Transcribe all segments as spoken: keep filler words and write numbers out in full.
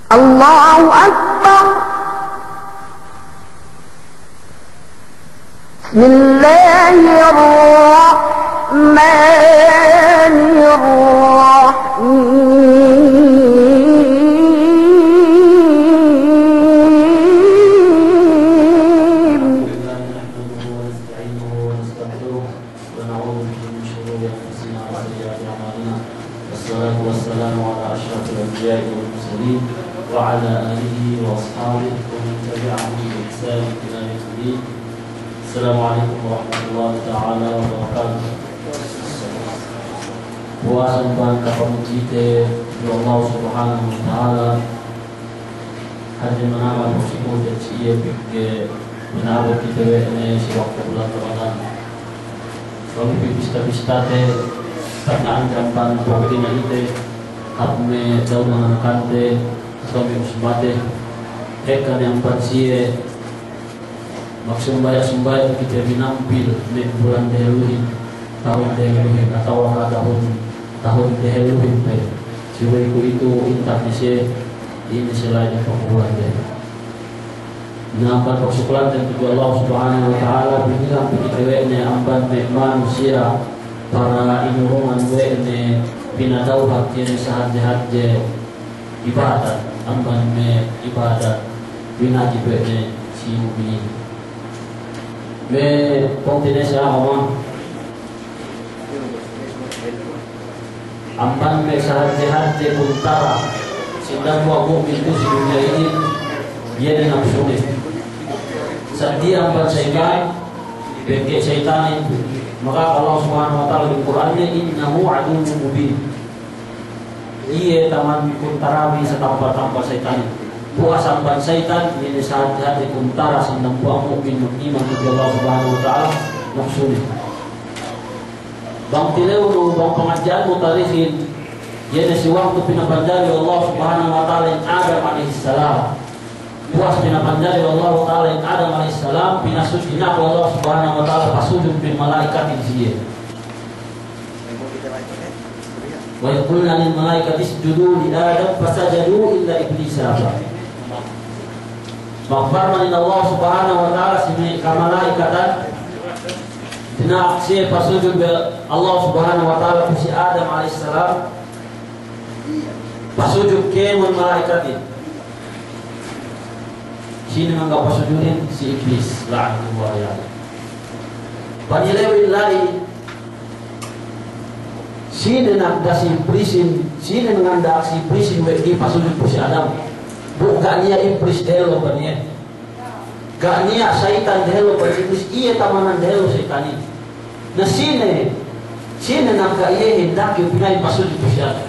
الله أكبر. بسم الله الرحمن الرحيم. ونعوذ به من شرور أنفسنا وسيئات أعمالنا. والصلاة والسلام على أشرف الأنبياء والمرسلين وعلى آله وأصحابه ومن تبعهم بإحسان إلى يوم الدين. السلام عليكم ورحمة الله تعالى وبركاته. Puwas amban kapamudjite tudju Allah Subhanahu wa Ta'ala, hadje manamal pagsukul te si iye pegge' pina'abut kite we' ne si waktu bulan Ramadan. Kami pī pista-pistate, tagna'an jamban pagdina ite, hap me' da'u manganakante, kami muslimate, ekka ne amban siye, magsumbaya'-sumbaya' kite binampil me' bulan dehelluhin, tahun dehelluhin, atawa ka tahun, tahun dehelluhin pe. Subey kuwe'itu intak ne siye, ine siye la'i ne pakubulan de. Na, amban pagsukulante tudju Allah Subhanahu wa Ta'ala, binilang pe kite we' ne amban me' manusiya' para inurungan we' ne pinadawhat iye ne sahadje-hadje ibadat, amban me' ibadat pinajib we' ne si mu'minin. Me' pungtina'i si agama, amban me' sahadje-hadje kuntara si dambuwa' mu'min tu si dunya inin, iye ne napsune. Saddi amban saytan, pegge' saytanin, maka Allah Subhanahu wa Ta'ala dem Kur'anne, إنه عدو مبين. Iye taman kuntarabi satampal-tampal saytanin. Puwas amban saytan, iye ne sahadje-hadje kuntara si dambuwa' mu'min mag'iman tudju Allah Subhanahu wa Ta'ala, napsune. Bang tilewnu, bang pangadji'annu tarikhin, iye ne si waktu pinapanjari we' Allah Subhanahu wa Ta'ala in Adam alayhis salam. Puwas pinapanjari we' Allah Ta'ala in Adam alayhis salam, pinasujud, dina'ak we' Allah Subhanahu wa Ta'ala pasujud me' mala'ikatin si iye. وإذ قلنا للملائكة اسجدوا لآدم فسجدوا إلا إبليس أبى. Magparman in Allah Subhanahu wa Ta'ala si me' kamala'ikatan, dina'ak siye pasujud we' Allah Subhanahu wa Ta'ala pu si Adam alayhis salam, pasujud kēmon mala'ikatin. Sine mangga pasujudin? Si Iblis, la'natullahi alayh. Panilewin la'i, sine nagda si Iblisin, sine nganda'ak si Iblisin we' ga'i pasujud pu si Adam? Bu ga' niya' Iblis dehellu amban iye. Ga' niya' saytan dehellu amban si Iblis, iye tamanan dehellu saytanin. Na sine, sine nagda iyehin daki pina'in pasujud pu si Adam?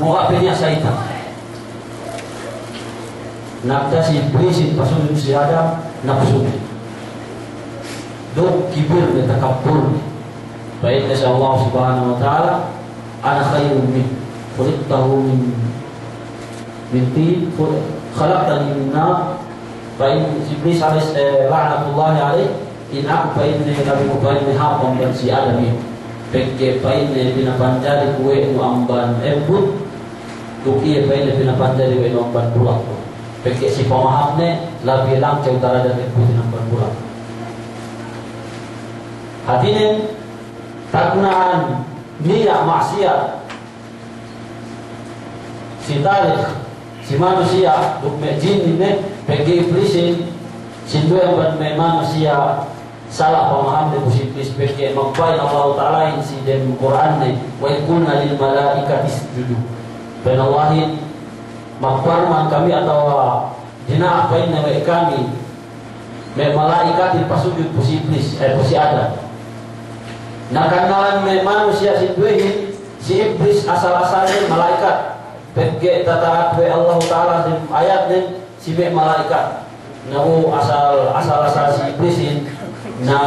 Bu ga' pe niya' saytan. Nagda si Iblisin pasujud si Adam, napsune. Duk kibirne, takabburne. Pa'inne si Allah Subhanahu wa Ta'ala, أنا خير منه خلقت من من طين خلقتني من نار. Pa'in Iblis alayhis, eh, la'natullahi alayh, in aku pa'inne, labi ku pa'inne hāp amban si Adam iyan. Pegge' pa'inne pinapanjari ku we' nu amban ebbut, duk iye pa'inne pinapanjari we' nu amban bulak. Pegge' si pamahamne, labi langkew darajat ebbutin amban bulak. Hātinen, tagna'an niya' ma'siyat si tarikh si manusiya' duk me' jinin ne, pegge' Iblisin, sinduwe amban me' manusiya' sala' pamahamne pu si Iblis, pegge' magpa'in Allahu Ta'alahin si dem Kur'anne, وإذ قلنا للملائكة اسجدوا. Pa'in Allahin, magparman kami atawa dina'ak pa'inne we' kami me' mala'ikatin pasujud pu si Iblis, eh, pu si Adam. Na kanna'an me' manusiya' sinduwehin, si Iblis asal-asalnen mala'ikat. Pegge' tata'at we' Allahu Ta'ala si ayatnen si me' mala'ikat. Na bu asal, asal-asal si Iblisin, na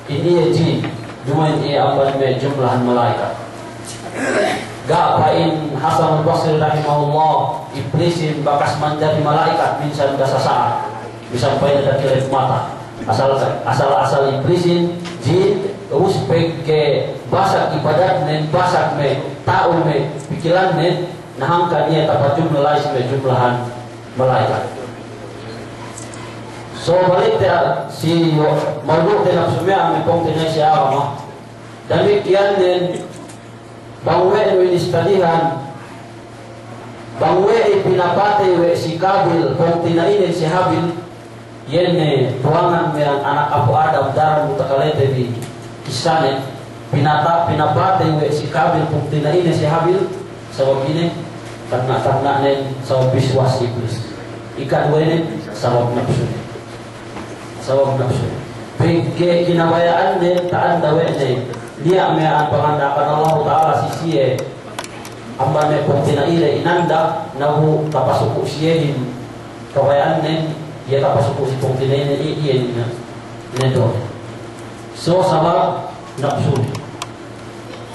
in iye jin, duma'in iye amban me' jumlahan mala'ikat. Ga' pa'in Hasanul Basri rahimahullah, Iblisin bakas manjari mala'ikat minsan ga' sasa'at. Bisan pa'in da'a kilep mata. Asal, asal, asal Iblisin, jin, ubus pegge' basag ibadatnen, basag me' ta'u me' pikilannen, Na hangkan iye tapajumla la'i si me' jumlahan malaikat. So, balik te, ah, si mawdu'te napsu miya'an me' pungtina'i si agama. Damikkiyan nen, bang we' nu inistadihan, bang we' pinapatey we' si Kabil pungtina'inen si Habil, iye ne tuwangan me' anak apu' Adam, daran bu takalete bi kissanen, pinata-, pinapatey we' si Kabil pungtina'inen si Habil, sabab ine, tagna'-tagna'nen sabab biswas Iblis. Ikaduwenen, sabab napsunen. Sabab napsunen. Pegge' kinabaya'annen, ta'anda we' ne, niya' me' a'a panganda'akan Allahu Ta'ala si siye, amban me' pungtina'i le inanda, na bu tapasuku' siyehin kabaya'annen, iye tapasuku' si pungtina'inen, i-, iye ne, ne do'o. So, sabab napsunen.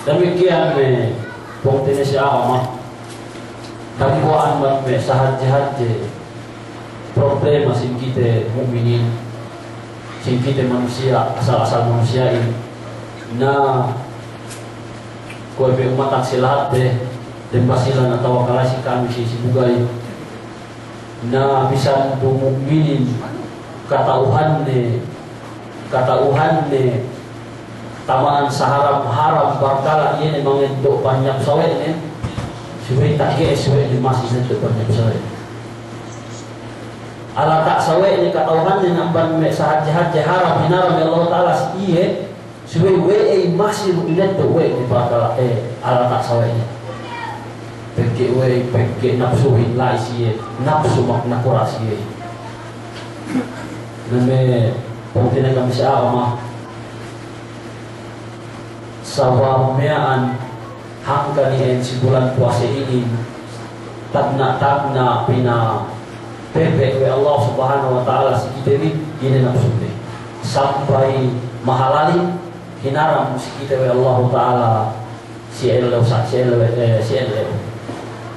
Damikkiyan me' pungtina'i si agama, dambuwa' amban me' sahadje-hadje problema sin kite mu'minin, sin kite manusiya', asal-asal manusiya'in. Na kuwe' pe ummatan si lahatte, dem Basilan atawa kala'i si kami si, si Bugay. Na bisan du mu'minin kata'uhanne, kata'uhanne tamanan saharam-haram parkala' iye ne mangeddo' panyap sawe'ne, subey tage'es we' ne masi ineddo' panyap sawe'ne. Alata' sawe'ne kata'uhanne amban me' sahadje-hadje haram hinaram we' Allahu Ta'ala si iye, subey we' ey masi ineddo' we' ne parkala', eh, alata' sawe'ne. Pegge' we', pegge' napsuhin la'i siye, napsu mak-, nakura' siye. Na me' pungtina'i kami si agama, sabab miya'an hangkan iyan si bulan puwase inin, tagna'-tagna' pinapepe' we' Allah Subhanahu wa Ta'ala si kite bi, ine napsute. Sampay mahalalin, hinaram si kite we' Allahu Ta'ala si ellew sa-, si ellew, eh, si ellew.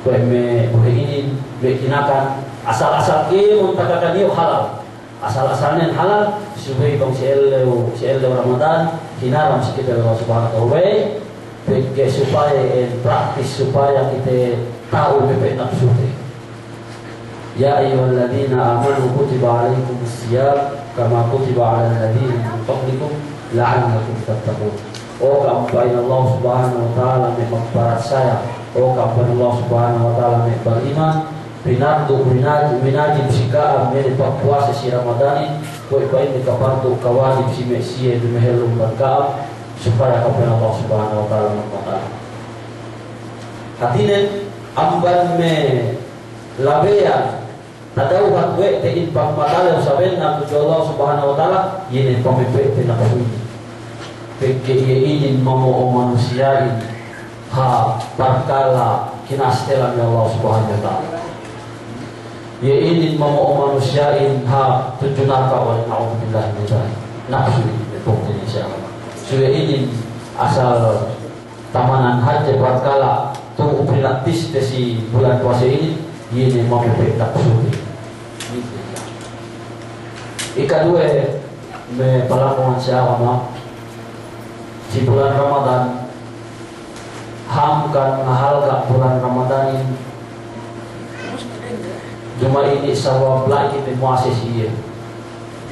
Kuwe' me' bohe' inin, me' kinakan, asal-asal kēmon takakaniyu halal. Asal-asalnen halal, subey bang si ellew, si ellew Ramadan, hinaram si kite we' Allah Subhanahu wa Ta'ala. Pegge' supaya, eh, praktis supaya kite ta'u me' pe napsute. يا أيها الذين آمنوا كتب عليكم الصيام كما كتب على الذين من قبلكم لعلكم تتقون. O ka'am pa'in Allah Subhanahu wa Ta'ala me' magparatsaya, o ka'am pa'in Allah Subhanahu wa Ta'ala me' bariman, pinardu, pinaj-, pinajib si ka'am me' pagpuwase si Ramadanin, kuwe' pa'in me' kapardu, kawajib si me' siye dumehellum bang ka'am, supaya ka'am pa'in Allah Subhanahu wa Ta'ala magmatala. Hātinen, amban me' labeyan, tadawhat we' te in pagmatalew sabenna tudju Allah Subhanahu wa Ta'ala, iye ne pamepe'te napsu inin. Pegge' iye inin mamo'o manusiya'in, ha, parkala' kinastelan we' Allah Subhanahu wa Ta'ala. Iye inin mamo'o manusiya'in, ha, tudju narka', wal a'udzubillahi min dzalik. Napsu inin, pungtina'i si agama. Subey inin asal tamanan hadje parkala' tu'u pinaktiste si bulan puwase inin, iye ne mamepe' napsute. Ikaduwe, me' palakuhan si agama, si bulan Ramadan, hangkan ngahalga' bulan Ramadanin, duma'in sabab la'i kite muwase si iye.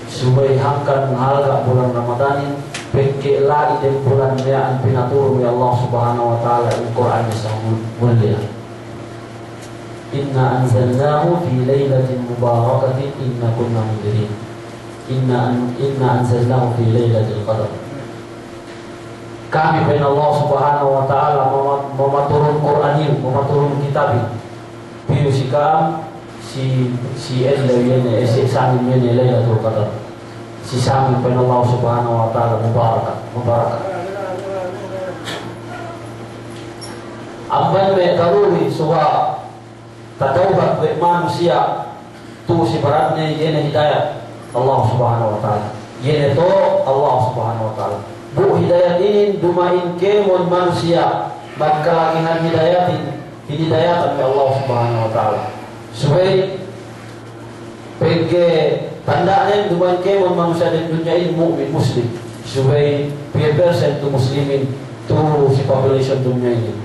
Subey hangkan ngahalga' bulan Ramadanin, pegge' la'i dem bulan miya'an pinaturun we' Allah Subhanahu wa Ta'ala in Kur'an isab mul-, mulliya. إنا أنزلناه في ليلة مباركة إنا كنا منذرين. إنا أن-، إنا أنزلناه في ليلة القدر. Kami, pa'in Allah Subhanahu wa Ta'ala, mama-, mamaturun Kur'anin, mamaturun kitabin. Piyu si ka'am, si, si ellew iye ne, eh, si sangem iye ne Lailatul Qadar. Si sangem, pa'in Allah Subhanahu wa Ta'ala, mubaraka, mubaraka. Amban me' daruri suwa' tatawbat we' manusiya' tu'u si baratne, iye ne hidayat Allah Subhanahu wa Ta'ala. Iye ne to Allah Subhanahu wa Ta'ala. Bu hidayat inin duma'in kēmon manusiya' magkalagihan hidayatin, hinidayatan we' Allah Subhanahu wa Ta'ala. Subey pegge' tanda'nen duma'in kēmon manusiya' dem dunya inin mu'min, muslim. Subey piye persen tu muslimin tu si population dunya inin.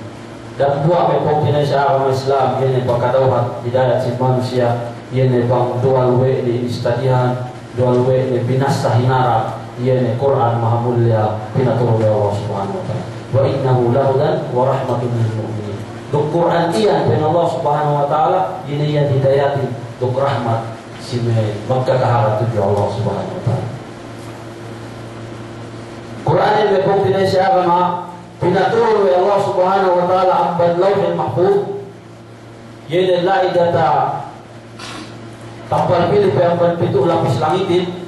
Dambuwa' me' pungtina'i si agama Islam, iye ne pagkadawhat hidayat si manusiya', iye ne bang duwal we' ne inistadihan, duwal we' ne binassa hinara', iye ne Kur'an mahamulliya pinaturun we' Allah Subhanahu wa Ta'ala. Wa innahu lahudan wa rahmatun lil mu'minin. Duk Kur'an iyan pa'in Allah Subhanahu wa Ta'ala, iye ne iyan hidayatin duk rahmat si me' magkakahagad tudju Allah Subhanahu wa Ta'ala. Kur'anin me' pungtina'i si agama, pinaturun we' Allah Subhanahu wa Ta'ala amban Lawhil Mahfuz, iye ne la'i diyata' tampal pilih pe amban pitu' lapis langitin,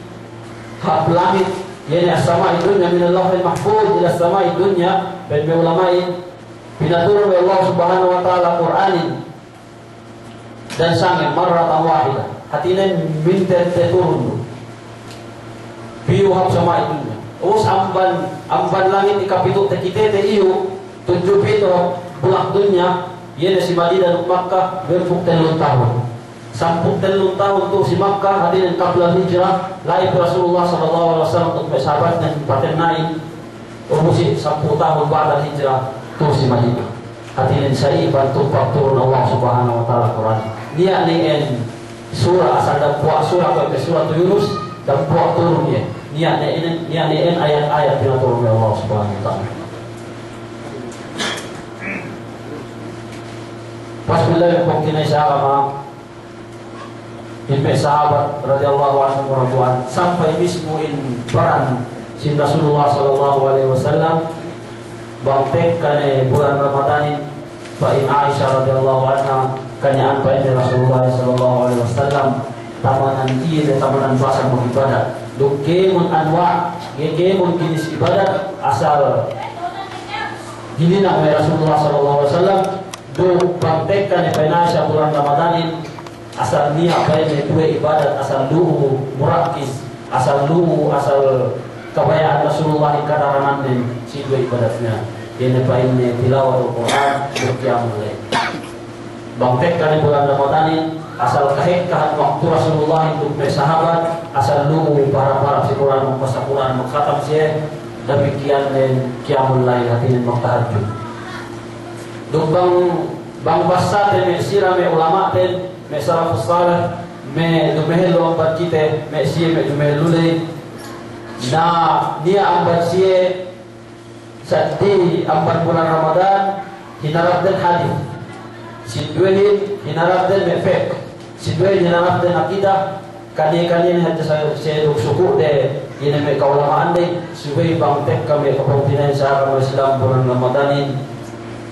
hap langit, iye ne as-sama'id dunya, minal Lawhil Mahfuz ila as-sama'id dunya, pa'in me' ulama'in, pinaturun we' Allah Subhanahu wa Ta'ala Kur'anin, dan sangem marratan wahida. Hātinen mintedde turun du. Piyu hap sama'id dunya. Ubus amban, amban langit ikapitu' takitete iyu, tudju pitu' hap bulak dunya, iye ne si Madina duk Makka, duwempū' tellun tahun. Sampū' tellun tahun tu'u si Makka, hātinen qabla al-hijrah, la'i pe Rasulullah sallallahu alaihi wasallam duk me' sahabatnen patenna'in, Ubus si sampū' tahun ba'dal hijrah tu'u si Madina. Hātinen sa'i bantuk pagturun Allah Subhanahu wa Ta'ala Kur'an. Niya' ne en sura asal dambuwa' sura kuwe' me' Suratu Yunus, dambuwa' turun iye. Niya' ne en, niya' ne en ayat-ayat pinaturun we' Allah Subhanahu wa Ta'ala. Pas billahi pungtina'i si agama, in me' sahabat radiyallahu anhum wa radu anhu, sampay mismu in baran sin Rasulullah sallallahu alaihi wasallam, bang tekka ne bulan Ramadanin, pa'in Aisha radiyallahu anha, kaniya'an pa'inne Rasulullah sallallahu alaihi wasallam, tamanan iye ne tamanan basag mag'ibadat. Duk kēmon anwa', kēmon ginis ibadat, asal hininang we' Rasulullah sallallahu alaihi wasallam, Duk bang tekka ne pa'in Aisha bulan Ramadanin, asal niya' pa'inne duwe ibadat, asal lu'u murakkis, asal lu'u, asal kabaya'an Rasulullah in kadaranannen si duwe ibadatnen. Iye ne pa'inne tilawatul Kur'an, duk qiyamul lail. Bang tekka ne bulan Ramadanin, asal kahekkahan waktu Rasulullah duk me' sahabat, asal lu'u paharap-harap si Kur'an, magbasa Kur'an, maghatam siye, damikkiyan ne qiyamul lail, hātinen magtahajjud. Duk bang, bang bassate me' sila me' ulama'ten, me' salafus salih, me' dumehellu amban kite, me' siye me' dumehellu ley. Na niya' amban siye, seddili amban bulan Ramadan, hinarapden hadis. Sinduwehin hinarapden me' fiqh. Sinduwehin hinarapden akidah. Kaniye-kaniye ne hadja sa, siye duk suku'de, iye ne me' ka'ulama'ande, subey bang tekka me' kapungtina'ihin si agama Islam bulan Ramadanin,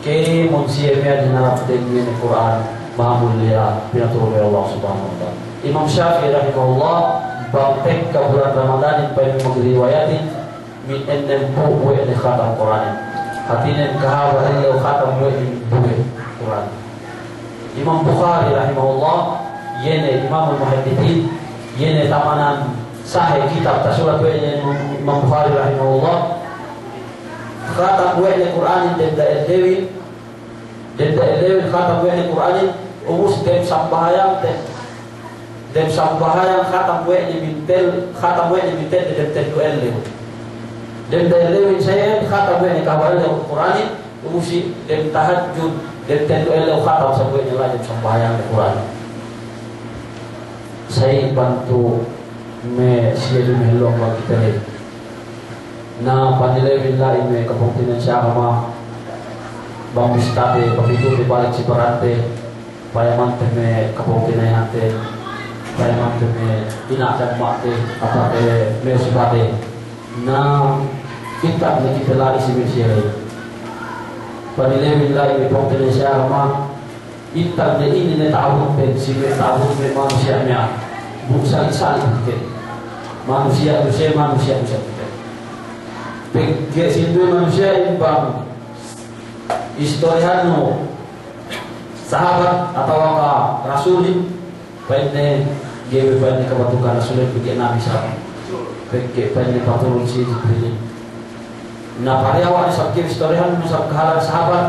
kēmon siye miya'an hinarapden iye ne Kur'an mahamulliya pinaturun we' Allah Subhanahu wa Ta'ala. Imam Shafi'i rahimahullah, bang tekka bulan Ramadanin pa'in magriwayatin, min ennempū' we' ne khatam Kur'anin. Hātinen kahaba' ellew khatam we' ne duwe Kur'an. Imam Bukhari rahimahullah, iye ne Imamul Muhaddithin, iye ne tamanan sahib kitab tasulat we' ne Imam, Imam Bukhari rahimahullah. Khatam we' ne Kur'anin dem da ellewin, dem da ellewin khatam we' ne Kur'anin, ubus dem sambahayang, dem, dem sambahayang khatam we' ne mintel, khatam we' ne mintel dem tellu ellew. Dem da ellewin sayen khatam we' ne kahaba' ellew Kur'anin, ubus si dem tahajjud, dem tellu ellew khatam sab we' ne la'i dem sambahayang Kur'anin. Sa'i bantu' me' siye dumehellu amban kite ley. Na panilewin la'i me' kapungtina'ihin si agama, bang bistate, papitute balik si barante, payamante me' kapungtina'ihante, payamante me' ina' dama'te, apa, eh, me' usbate. Na intag ne kite la'i si me' siye ley. Panilewin la'i me' pungtina'ihin si agama, Intag ne inin ne ta'abut pe, si me' ta'abut me' manusiya' miya'an. Bu sali'-sali' pe. Manusiya' du siye, manusiya' du siye pe. Pegge' sinduwe manusiya'in bang istorihannu sahabat atawa ka rasulin, pa'inne, ga'i we' pa'inne kabatukan rasulin, pegge' nabi isab. Pegge' pa'inne paturun si Jibrilin. Na pariyawa' ne sab ke istorihan ne sab kahalan sahabat,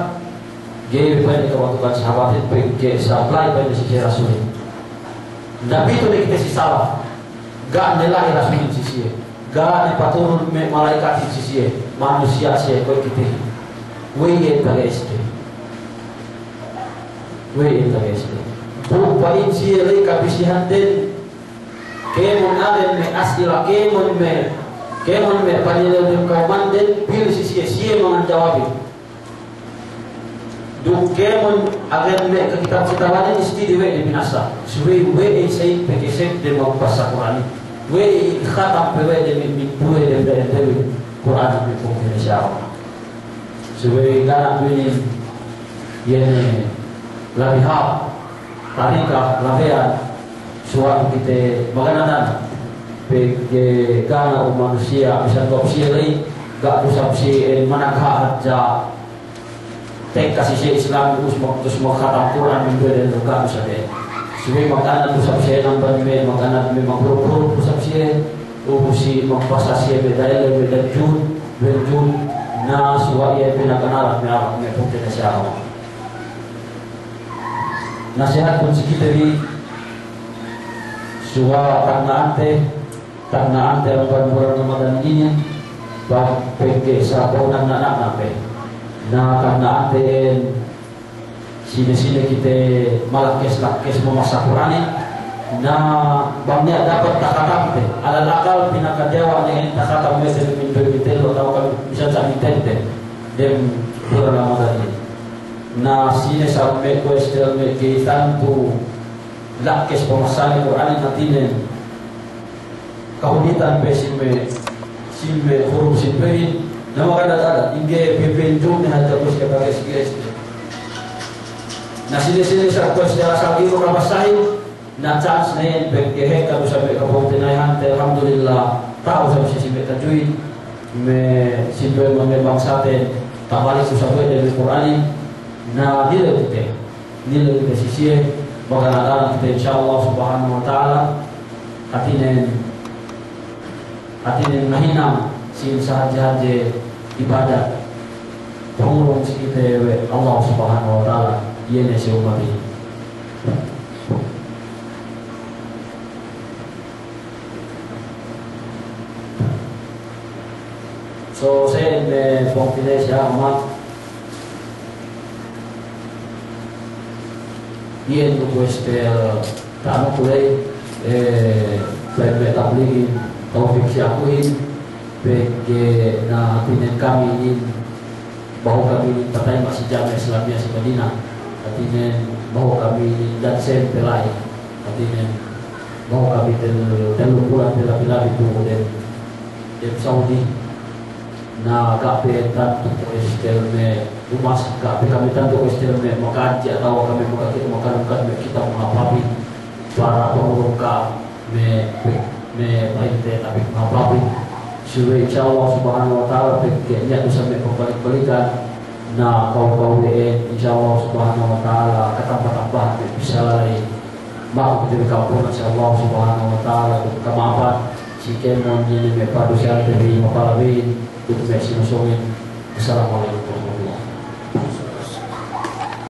ga'i pa'inne kabatukan sahabatin, pegge' sab la'i pa'inne si siye rasulin. Na pitu ne kite si salaf, ga' ne la'i rasulin si siye, ga' ne paturun me' mala'ikatin si siye, manusiya' siye kuwe' kite. We'ey iye taga S D. We'ey tages te. Duk pa'in siye ley kabisihanden, kēmon aden me' as'ila, kēmon me', kēmon me' panilewden kawmanden, pī si siye, siye mangan jawabin. Duk kēmon aden me' kakitab-kitabanin, istidi we' de binasa. Subey we'ey sa'ingge pegesek de magbasa Kur'anin. We'ey khatam pe we' de me' minduwe de, de, de Kur'anin me' pungtina'i si agama. Subey ga' ne inin, iye ne labi hāp, tarika, labeyan, suwa'tu kite maganadan, pegge' ga' ne manusiya', bisan du siye ley, ga' du sab siye, eh, managha' hadja, tekka si siye Islam, ubus mag-, ubus magkhatam Kur'an, minduwe de, ga' du sab siye. Subey maganad du sab siye, amban me', maganad me' maghurup-hurup du sab siye, ubus si magbasa siye me' dalil, me' dalil jun, dalil jun, na suwa' iye pinaganadan me' Arab, me' pungtina'i si agama. Nasihatkun si kite bi, suwa' tagna'ante, tagna'ante amban bulan Ramadan inin, bang pegge' sa' bang nagna'-nagna' pe. Na tagna'ante, sine-sine kite malakkes-lakkes mamassa Kur'anin, na bang niya' dapat takhatamte, alal akal pinakadiyawa' ne en takhatam we' te minduwe, mintellu, atawa kan bisan sa' mintente dem bulan Ramadan inin. Na sine sa' me' kuwestel me' ga'i tantu lakkes pamassane Kur'anin, hātinen kahulitan pe si me', si me' hurup si pe'in, na maganad-anad, ingge pe pinjum ne hadja bus ke pake si S D. Na sine-sine sa' kuwestel asal ga'i du kabassahin, na chance ne en pegge' ekka du sa' me' kapungtina'ihante, alhamdulillah, ta'u sa' si, si me' tajwid, me' si pe'in me' bangsaten, tabalik du sa' we' de me' Kur'anin, na nilew kite. Nilew kite si siye, maganad-anad kite, insya Allah subhanahu wa ta'ala, hātinen, hātinen mahinang sin sahadje-hadje ibadat. Pangurung si kite we' Allah subhanahu wa ta'ala, iye ne si ummat inin. So, sa'ingge pungtina'i si agama, iyan du kuwestel ta'anu ku ley, eh, pa'in me' tabligin, tawfik si akuhin, pegge' na hātinen kami inin, behu kami inin patayma' si Jami'a Islamiyah si Madina, hātinen behu kami inin dan sempe la'i, hātinen behu kami tel-, tellu bulan pe labi-labi tu'u dem, dem Saudi. Na ga' pe tantu kuwestel me' umas, ga' pe kami tantu kuwestel me' maka'adji' atawa kami makakite makalungkat me' kitab mahāp-hāpin, para pangurung ka'am me', me' pa'inte tapit mahāp-hāpin. Subey insya Allah subhanahu wa ta'ala pegge' niya' du sa' me' pabalik-balikan, na ka'u-ka'u we' en insya Allah subhanahu wa ta'ala katamba-tambahan me' bissā la'i. Ma'ap kite bi kampun, insya Allah subhanahu wa ta'ala, duk kama'apan si kēmon inin me' padusante bi mapalabin, duk me' sinusungin. Assalamu alaikum.